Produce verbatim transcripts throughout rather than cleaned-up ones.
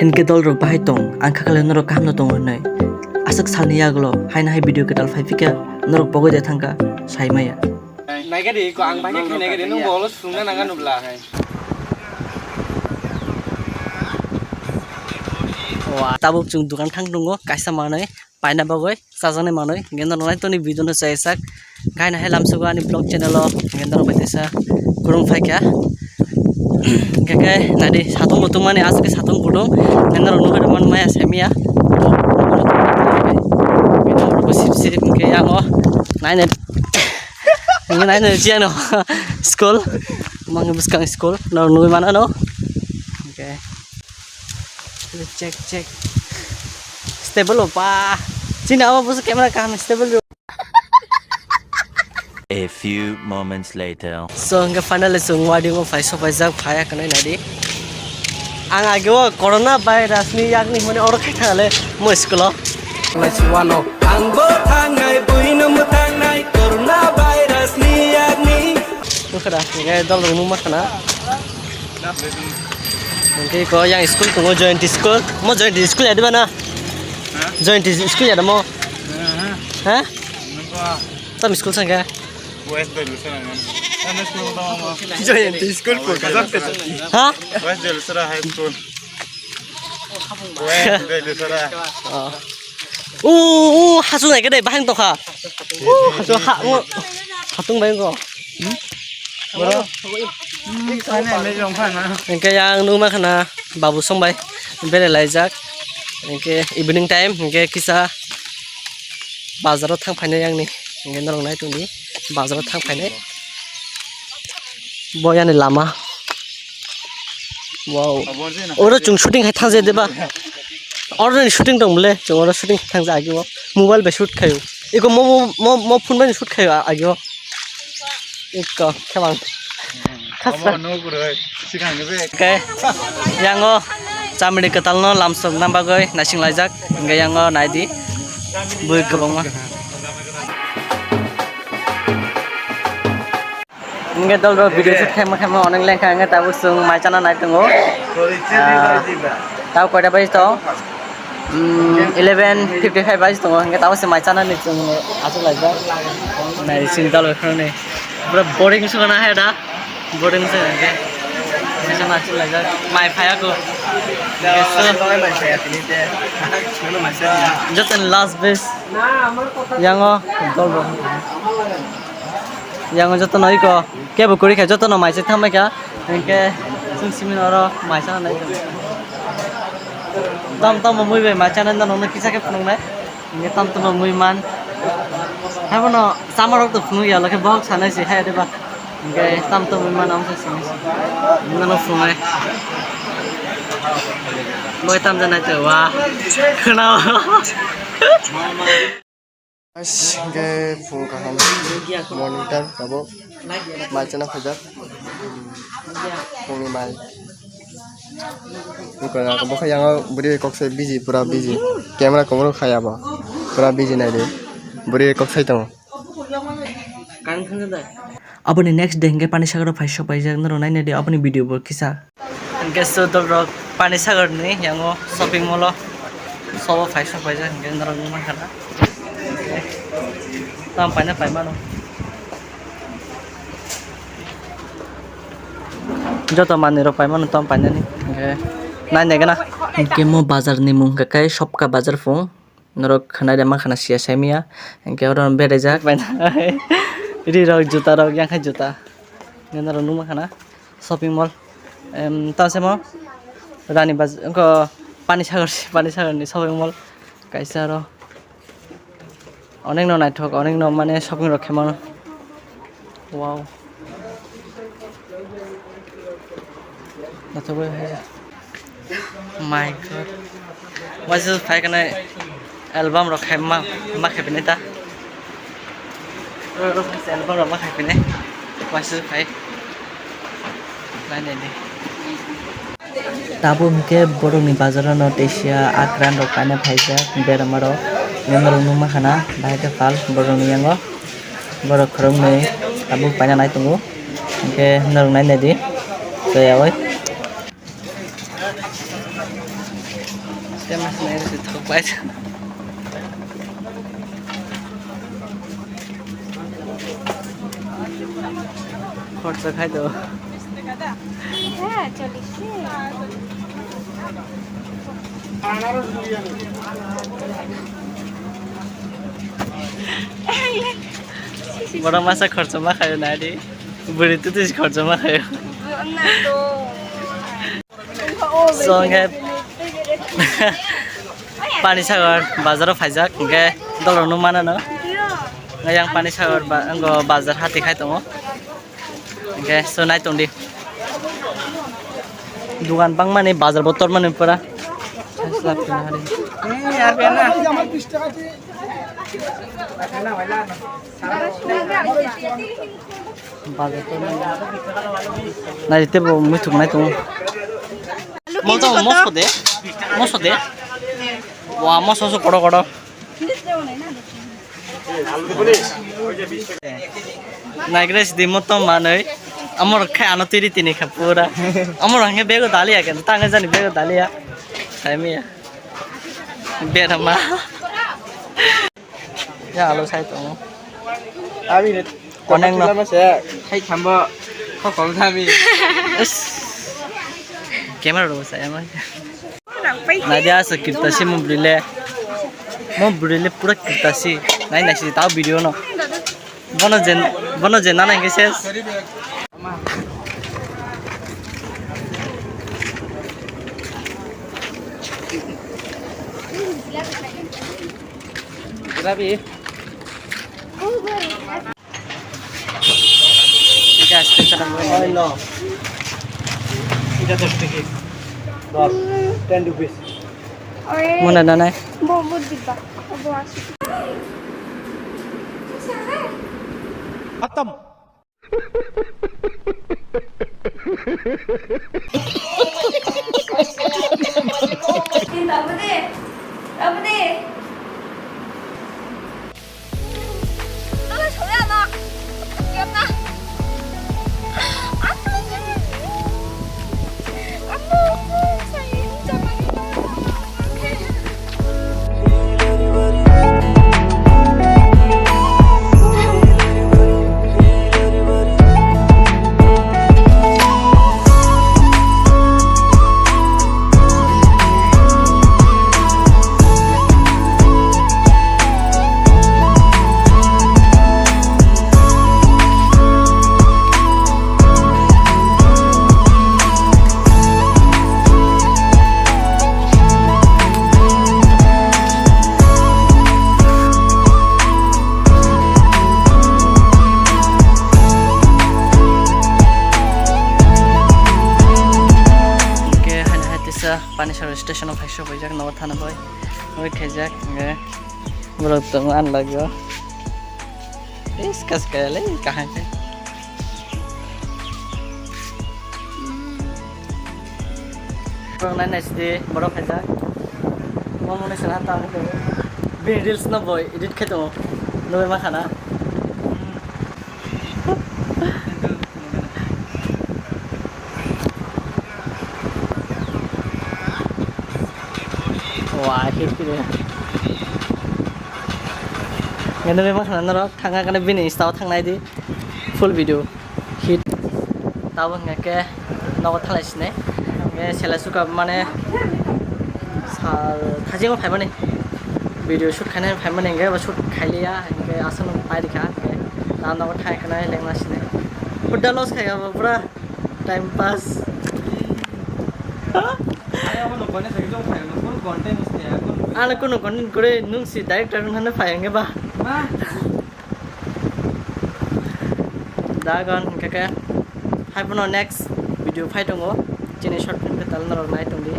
Hinkhe dolrok bahai tong, ang kha kale norok kaham no tongo hinwi. Aswk salni yagulo haino hai video kwtal phai phikha norok pogwi de thangkha, sai maya. Naigadi ko ang bahai khai naigadi nung bolo sungna naga nubla. Tabuk chwng dukan thang tongo kaisa manwi paina bagwi chajaknai manwi, hinkhe norok nai tongni video no chayajak. Gaina hai lamsogo ani vlog channel o, hinkhe norok bai teisa kwrwng phaikha. Hinkhe khe naidi satung bo tongmani, aswk khe satung kutung, hinkhe norok nugwi rwmani maya saimaya. Bini oro bo sip sip hinkhe yango nainai, hinkhe nainai chiyano school, mangni bwskang school norok nugwi manano. Hinkhe Check, check. Stable o pa. Chini abo busu camera kaham stable rw. A few moments later. So, hingke finally chwng wading o phai sopaijak, phai akanai naidi. Ang age o corona virus ni yakni hwnmani oro khai thangale mo school o. Ang bo thangnai, buino mwthangnai, corona virus ni yakni. Nukha da, hingke dol rok nukma khana. Hingke iko yang school tongo, Jayanti school. Mo Jayanti school ya diba na? Ha? Jayanti school ya da mo? Aha. Ha? Nungkha. Tam school sangka? West Doilusara ngan. Tam school tamo mo? Jayanti school ko kajak kajak. Ha? West Doilusara High School. West Doilusara. Oh. Uh, uh, hasu nai kede bahang tokha. Uh, hasu ha, uh, hatung bai ko. Bro. Hingke yang nukma khana babu song bai bere laijak. Hingke evening time hingke kisa bazaro thang phainai yang ni. Hingke norok nai tongdi bazaro thang phainai. Bo yani lama. Wow. Oro chwng shooting hai thang jai deba. Oro ni shooting tong bole, chwng oro shooting thang jai agi o. Mobile bai shoot khayo. Iko mo, mo, mo, mo phone bai shoot khayo agi o. Iko khemang. Khasa. Omo no guroi, sikang ni be. Ke, yango chamri kwtal no lamsok na bagwi naising laijak. Hingke yango naidi. Bui kwbangma. Hingke dol rok video shoot khaima khaima onek lengkha hingke tabuk chwng mai chana nai tongo. Ah, tabuk koita baji tong? Hmm, eleven fifty five baji tongo hingke tabuk se mai chana ni chwng achuk laijak. Nai sini dol rok khwnani. Pura boring sukha na hai da. Boring se hingke. Mai chana achuk laijak. Mai phaya ko. Hingke so. Joto ni last base. Yango dol rok. Yango joto no iko kebo kwrwi kha, joto no mai se thangbai kha. Hingke chwng simi oro mai chana nai tongo. Tam tam mui bai mai chana no nokno kisa khe phunuknai. Hingke tam tam mui man. Haibono chama rok to phunuk ya, lokhe bohok sanai se hai deba. Hingke tam tam mui man amo se simi se. Nono phunuknai. Moi tam janai to wa. Khwnao. Guys, hingke phung kaham, morning time tabuk mai chana khaijak, phungni mai. Bwkha bwkha yango bwrwi kok sai busy, pura busy, camera komoro khaya bo, pura busy naidi, bwrwi kok sai tongo. Aboni next day hingke Panisagar o phai sok paijak, norok nainai di aboni video bo kisa. Hingke so dol rok Panisagar ni yango shopping mall o sobo phai sok paijak hingke norok nukmankha na. Tam paina pai mano. Joto manwi rok pai mano tam painani hingke nainai gana. Hingke mo bazar ni mung hingke kai Sopka bazar phung. Norok khwnai de ma khwna sia sai maya. Hingke oro berajak ri rok juta rok yang khai juta. Norok nukma khwna shopping mall. Em, ta se mo Rani Baz-, wngkha Panisagar, Panisagar ni shopping mall. Kaisa aro onek no naithok, onek no mane shopping rok khe mano. Wow. Naithok bai hai. My God. Waisa phai kanai album rok khai ma, ma khai pini ta. Album rok ma khai pini. Waisa phai. Nai nai ni. Tabuk hingke borokni bazaro no teisa akran rok kaina phaijak berma rok, memorok nukma khana bahai khe pal borokni yango borok khoroknwi tabuk paina nai tongo, hingke norok nai naidi toyawoi. Tei mas nai se thok pai. Khorcha khai do. Hwnkhe cholish se. Borok masa khorcha ma khayo nai di. Bwrwi tutu se khorcha ma khayo. So, hwnkhe Panisagar bazaro phaijak, hwnkhe dolrokno manano. Yang Panisagar ba-, wngkha bazar hati khai tongo. Hwnkhe so nai tongdi. Dugan bangmani, bazar bo tormani pura. Bazar to nai. Nai tei bo muitu nai tongo. Moso, moso de. Moso de. Wa, moso so kodo kodo. Naigra sidi motom manoi. Amor khai ano tiri tini kha pura. Amor hangke bego dalia ke. Tange jani bego dalia. Saimiya. Berama. Ya, alo sai tongo. Abi ne. Onek no. Lama se. Hai khambo. Kho kol thami. Is. Camera ro sa ya mai. Nadia asa kirta si mo brile. Mo brile pura kirta si. Nai nai si tao video no. Bono jen, bono jen nana hingke ses. Grabe. Gas, gas, gas. Oy, no. Ita dos tiki. Dos. Ten rupees. Muna nanai. Bo, bo diba. Bo asu. Khatam. Hingke haino hai tisa Panisar station o phai sok rijak nogo thana bai. Oi khaijak hingke borok tongo ani lagio. Is kas kaya le kaham khe. Borok nai nai sidi borok khaijak. Mo mone sana ta. Bini reels no bo edit khai tongo. Nugui ma khana. Wah, hit kiri. Ngene be masana norok thanga kane bini Insta o thangnai di. Full video. Hit. Tabo hingke nogo thalai sinai. Nge sela suka mane sal thajingo phaimani. Video shoot khainai phaimani hingke bo shoot khailiya hingke aswk pai rikha hingke. Tamo nogo thai kane lengma sinai. Pura loss khaika bo pura. Time pass. Ano kuno content kore nung si director nung hano phai hwnge ba. Dagon hingke ke. Hai bono next video phai tongo. Chini short film ke tal norok nai tongdi.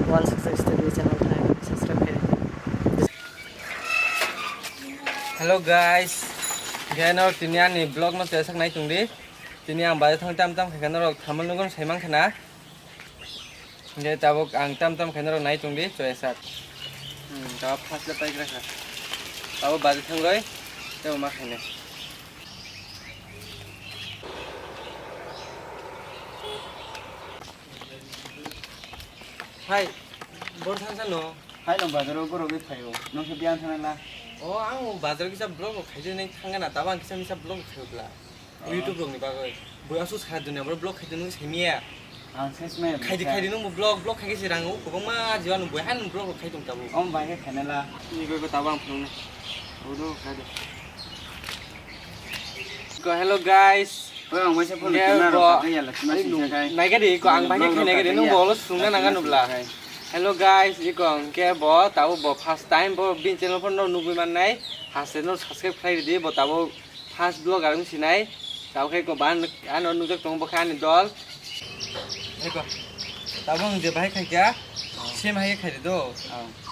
One six six three channel thai subscribe khai. Hello guys. Geno tini ani vlog no tesak nai tongdi. Tini ang bazar thang tam tam khaikha norok thamal nugwi sai mankha na. Hingke tabuk ang tam tam khe norok nai tongdi choya sak. Hmm, tabuk first le paikra kha. Tabuk bazar thangwi tebo ma khainai. Hai, bor thangsa no? Hai, no bazar o borok bai phaio. Noksa biyang thangna la. O, ang o bazar kisa vlog rok khaijak nai thangna, tabo ang kisa misa vlog rok khaio bla. O. YouTube rok ni bagwi. Boi asu sa dunia bor vlog khaijak nai semiya. Ang ses mai. Khaidi khaidi nung vlog, vlog khaike se rang o, kwbangma jiwa nung boi han vlog rok khai tong tabo. Om bai khe khaina la. Ni goi ko tabo ang phunung na. Odo khaidi. Ko hello guys. Oi, ang waisa phone Nge kena bo, rok khakai yala, sima ai singsa nung, kai. Naikhe de, ko ang bahai khe naikhe de, nung bo lo sungna nanga nubla. Hello guys, iko ang khe bo, tabo bo first time bo bin channel phone no nugui mannai, haste no subscribe khlai di, bo tabo first vlogger wng sinai, tabo khe ko ban ano nujak tongo bo khe ani dol. Iko, tabo ang je bahai khai kya, same hai khai do.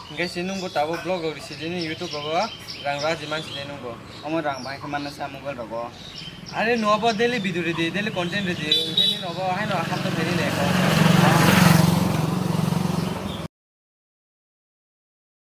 Hingke se nungbo tabo vlog rok risi dini YouTube rogo rang raji mansi de nungbo. Omo rang bai khe manna sa mobile rogo. Are no abo daily video ridi, daily content ridi, hingke ni nobo haino hapta phaini ne ko.